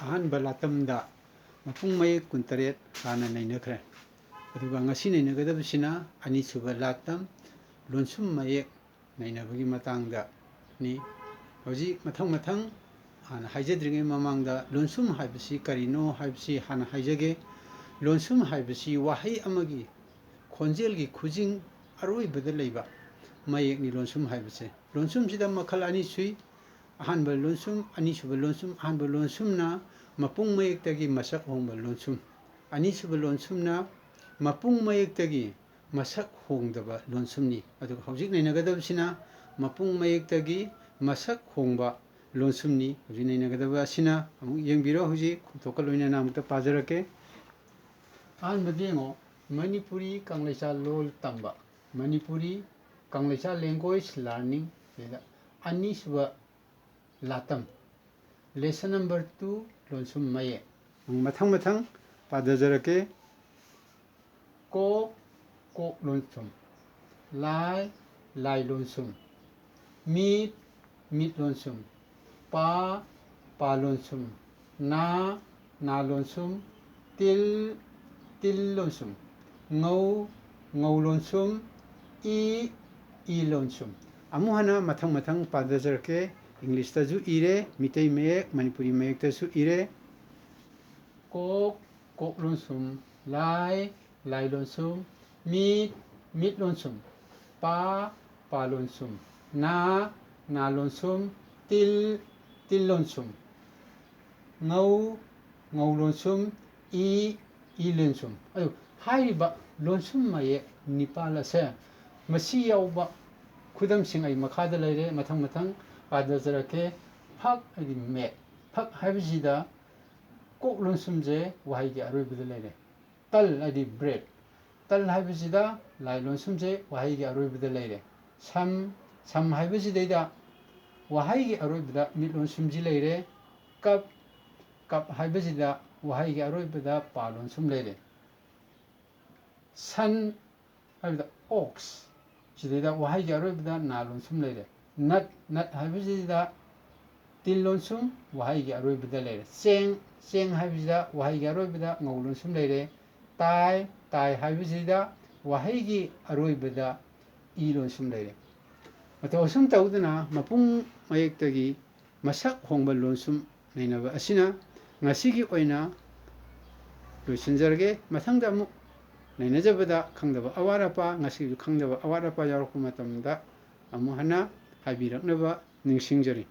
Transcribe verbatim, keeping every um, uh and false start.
ꯑꯍꯥꯟꯕ ꯂꯥꯇꯝꯗ ꯃꯄꯨꯡ ꯃꯌꯦꯛ ꯀꯨꯟꯇꯔꯦꯠ ꯍꯥꯟꯅ ꯅꯩꯅꯈ꯭ꯔꯦ꯫ ꯑꯗꯨꯒ ꯉꯁꯤ ꯅꯩꯅꯒꯗꯕꯁꯤꯅ ꯑꯅꯤꯁꯨꯕ ꯂꯥꯇꯝ, ꯂꯣꯟꯁꯨꯝ ꯃꯌꯦꯛ ꯅꯩꯅꯕꯒꯤ ꯃꯇꯥꯡꯗꯅꯤ꯫ ꯍꯧꯖꯤꯛ ꯃꯊꯪ ꯃꯊꯪ ꯍꯥꯟꯅ ꯍꯥꯏꯖꯗ꯭ꯔꯤꯉꯩ ꯃꯃꯥꯡꯗ ꯂꯣꯟꯁꯨꯝ ꯍꯥꯏꯕꯁꯤ ꯀꯔꯤꯅꯣ ꯍꯥꯏꯕꯁꯤ ꯍꯥꯟꯅ ꯍꯥꯏꯖꯒꯦ꯫ ꯂꯣꯟꯁꯨꯝ ꯍꯥꯏꯕꯁꯤ ꯋꯥꯍꯩ ꯑꯃꯒꯤ ꯈꯣꯟꯖꯦꯜꯒꯤ ꯈꯨꯖꯤꯡ ꯑꯔꯣꯏꯕꯗ ꯂꯩꯕ ꯃꯌꯦꯛꯅꯤ ꯂꯣꯟꯁꯨꯝ ꯍꯥꯏꯕꯁꯦ꯫ ꯂꯣꯟꯁꯨꯝꯁꯤꯗ ꯃꯈꯜ ꯑꯅꯤ ꯁꯨꯏ꯫ ꯑꯍꯥꯟꯕ ꯂꯣꯟꯁꯨꯝ, ꯑꯅꯤꯁꯨꯕ ꯂꯣꯟꯁꯨꯝ꯫ ꯑꯍꯥꯟꯕ ꯂꯣꯟꯁꯨꯝꯅ ꯃꯄꯨꯡ ꯃꯌꯦꯛꯇꯒꯤ ꯃꯁꯛ ꯍꯣꯡꯕ ꯂꯣꯟꯁꯨꯝ꯫ ꯑꯅꯤꯁꯨꯕ ꯂꯣꯟꯁꯨꯝꯅ ꯃꯄꯨꯡ ꯃꯌꯦꯛꯇꯒꯤ ꯃꯁꯛ ꯍꯣꯡꯗꯕ ꯂꯣꯟꯁꯨꯝꯅꯤ꯫ ꯑꯗꯨꯒ ꯍꯧꯖꯤꯛ ꯅꯩꯅꯒꯗꯕꯁꯤꯅ ꯃꯄꯨꯡ ꯃꯌꯦꯛꯇꯒꯤ ꯃꯁꯛ ꯍꯣꯡꯕ ꯂꯣꯟꯁꯨꯝꯅꯤ꯫ ꯍꯧꯖꯤꯛ ꯅꯩꯅꯒꯗꯕ ꯑꯁꯤꯅ ꯑꯃꯨꯛ ꯌꯦꯡꯕꯤꯔꯣ꯫ ꯍꯧꯖꯤꯛ ꯈꯣꯟꯊꯣꯛꯀ ꯂꯣꯏꯅꯅ ꯑꯃꯨꯛꯇ ꯄꯥꯖꯔꯛꯀꯦ꯫ ꯑꯍꯥꯟꯕꯗ ꯌꯦꯡꯉꯣ, ꯃꯅꯤꯄꯨꯔꯤ ꯀꯪꯂꯩꯆꯥ ꯂꯣꯜ ꯇꯝꯕ, ꯃꯅꯤꯄꯨꯔꯤ ꯀꯪꯂꯩꯆꯥ language learning꯫ ꯁꯤꯗ ꯑꯅꯤꯁꯨꯕ ꯂꯥꯇꯝ, lesson number two, ꯂꯣꯟꯁꯨꯝ ꯃꯌꯦꯛ꯫ ꯃꯊꯪ ꯃꯊꯪ ꯄꯥꯗꯖꯔꯛꯀꯦ꯫ ꯀꯣꯛ, ꯀꯣꯛ ꯂꯣꯟꯁꯨꯝ꯫ ꯂꯥꯏ, ꯂꯥꯏ ꯂꯣꯟꯁꯨꯝ꯫ ꯃꯤꯠ, ꯃꯤꯠ ꯂꯣꯟꯁꯨꯝ꯫ ꯄꯥ, ꯄꯥ ꯂꯣꯟꯁꯨꯝ꯫ ꯅꯥ, ꯅꯥ ꯂꯣꯟꯁꯨꯝ꯫ ꯇꯤꯜ, ꯇꯤꯜ ꯂꯣꯟꯁꯨꯝ꯫ ꯉꯧ, ꯉꯧ ꯂꯣꯟꯁꯨꯝ꯫ E, E ꯂꯣꯟꯁꯨꯝ꯫ ꯑꯃꯨꯛ ꯍꯟꯅ ꯃꯊꯪ ꯃꯊꯪ ꯄꯥꯗꯖꯔꯛꯀꯦ꯫ ꯏꯪꯂꯤꯁꯇꯁꯨ ꯏꯔꯦ, ꯃꯤꯇꯩ ꯃꯌꯦꯛ, ꯃꯅꯤꯄꯨꯔꯤ ꯃꯌꯦꯛꯇꯁꯨ ꯏꯔꯦ꯫ ꯀꯣꯛ, ꯀꯣꯛ ꯂꯣꯟꯁꯨꯝ꯫ ꯂꯥꯏ, ꯂꯥꯏ ꯂꯣꯟꯁꯨꯝ꯫ ꯃꯤꯠ, ꯃꯤꯠ ꯂꯣꯟꯁꯨꯝ꯫ ꯄꯥ, ꯄꯥ ꯂꯣꯟꯁꯨꯝ꯫ ꯅꯥ, ꯅꯥ ꯂꯣꯟꯁꯨꯝ꯫ ꯇꯤꯜ, ꯇꯤꯜ ꯂꯣꯟꯁꯨꯝ꯫ ꯉꯧ, ꯉꯧ ꯂꯣꯟꯁꯨꯝ꯫ E, E ꯂꯣꯟꯁꯨꯝ꯫ ꯑꯗꯨ ꯍꯥꯏꯔꯤꯕ ꯂꯣꯟꯁꯨꯝ ꯃꯌꯦꯛ ꯅꯤꯄꯥꯜ ꯑꯁꯦ ꯃꯁꯤ ꯌꯥꯎꯕ ꯈꯨꯗꯝꯁꯤꯡ ꯑꯩ ꯃꯈꯥꯗ ꯂꯩꯔꯦ, ꯃꯊꯪ ꯃꯊꯪ ꯄꯥꯗꯖꯔꯛꯀꯦ꯫ ꯐꯛ ꯍꯥꯏꯗꯤ mat꯫ ꯐꯛ ꯍꯥꯏꯕꯁꯤꯗ ꯀꯣꯛ ꯂꯣꯟꯁꯨꯝꯁꯦ ꯋꯥꯍꯩꯒꯤ ꯑꯔꯣꯏꯕꯗ ꯂꯩꯔꯦ꯫ ꯇꯜ ꯍꯥꯏꯗꯤ bread꯫ ꯇꯜ ꯍꯥꯏꯕꯁꯤꯗ ꯂꯥꯏ ꯂꯣꯟꯁꯨꯝꯁꯦ ꯋꯥꯍꯩꯒꯤ ꯑꯔꯣꯏꯕꯗ ꯂꯩꯔꯦ꯫ ꯁꯝ, ꯁꯝ ꯍꯥꯏꯕꯁꯤꯗꯩꯗ ꯋꯥꯍꯩꯒꯤ ꯑꯔꯣꯏꯕꯗ ꯃꯤꯠ ꯂꯣꯟꯁꯨꯝꯁꯤ ꯂꯩꯔꯦ꯫ ꯀꯞ, ꯀꯞ ꯍꯥꯏꯕꯁꯤꯗ ꯋꯥꯍꯩꯒꯤ ꯑꯔꯣꯏꯕꯗ ꯄꯥ ꯂꯣꯟꯁꯨꯝ ꯂꯩꯔꯦ꯫ ꯁꯟ ꯍꯥꯏꯕꯗ ox, ꯁꯤꯗꯩꯗ ꯋꯥꯍꯩꯒꯤ ꯑꯔꯣꯏꯕꯗ ꯅꯥ ꯂꯣꯟꯁꯨꯝ ꯂꯩꯔꯦ꯫ ꯅꯠ, ꯅꯠ ꯍꯥꯏꯕꯁꯤꯗ ꯇꯤꯜ ꯂꯣꯟꯁꯨꯝ ꯋꯥꯍꯩꯒꯤ ꯑꯔꯣꯏꯕꯗ ꯂꯩꯔꯦ꯫ ꯆꯦꯡ, ꯆꯦꯡ ꯍꯥꯏꯕꯁꯤꯗ ꯋꯥꯍꯩꯒꯤ ꯑꯔꯣꯏꯕꯗ ꯉꯧ ꯂꯣꯟꯁꯨꯝ ꯂꯩꯔꯦ꯫ ꯇꯥꯏ, ꯇꯥꯏ ꯍꯥꯏꯕꯁꯤꯗ ꯋꯥꯍꯩꯒꯤ ꯑꯔꯣꯏꯕꯗ ꯏ ꯂꯣꯟꯁꯨꯝ ꯂꯩꯔꯦ꯫ ꯃꯇꯧ ꯑꯁꯨꯝ ꯇꯧꯗꯨꯅ ꯃꯄꯨꯡ ꯃꯌꯦꯛꯇꯒꯤ ꯃꯁꯛ ꯍꯣꯡꯕ ꯂꯣꯟꯁꯨꯝ ꯅꯩꯅꯕ ꯑꯁꯤꯅ ꯉꯁꯤꯒꯤ ꯑꯣꯏꯅ ꯂꯣꯏꯁꯤꯟꯖꯔꯒꯦ꯫ ꯃꯊꯪꯗ ꯑꯃꯨꯛ ꯅꯩꯅꯖꯕꯗ ꯈꯪꯗꯕ ꯑꯋꯥꯠ ꯑꯄꯥ, ꯉꯁꯤꯁꯨ ꯈꯪꯗꯕ ꯑꯋꯥꯠ ꯑꯄꯥ ꯌꯥꯎꯔꯛꯄ ꯃꯇꯝꯗ ꯑꯃꯨꯛ ꯍꯟꯅ ꯍꯥꯏꯕꯤꯔꯛꯅꯕ ꯅꯤꯡꯁꯤꯡꯖꯔꯤ꯫